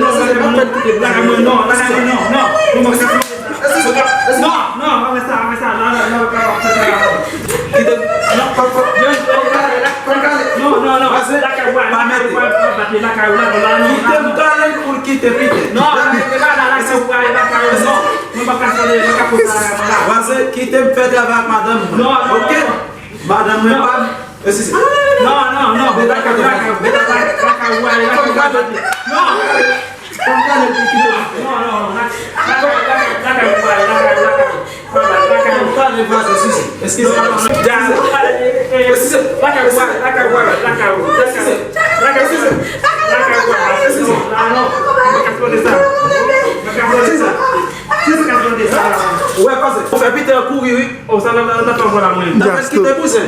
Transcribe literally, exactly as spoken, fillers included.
non, lakay mwen non, lakay mwen non, lakay mwen non, non. Non, non, pa fè sa, pa fè sa, non, non, non, pa fè sa, non. Kite m. Non, pa, pa, pa kale. Non, non, non. Lakay mwen, lakay mwen, lakay mwen, lakay mwen, non. Kite m kale pou l kite pite. Non, lakay mwen, lakay mwen, non. Mwen pa ka fè, mwen pa ka fè sa, mwen la. Wazè, kite m fè travay ak madanm mwen. Non, non, non. Oke? Madanm mwen pa m. Esi se. Non, non, non. Mete kote mwen. Mete kote mwen. Non. Fè m kale pou kite mwen. Non, non, non. Fè m kale, fè m kale, fè m kale. Fè m kale, fè m kale. Eskize. Eskize. Eskize. Eskize. Eskize. Ou wè, pase. Ou fè pite an kouri, wi. O, sa nan, nan, nan, nan, nan, nan, mwen. N ap kite bouzen.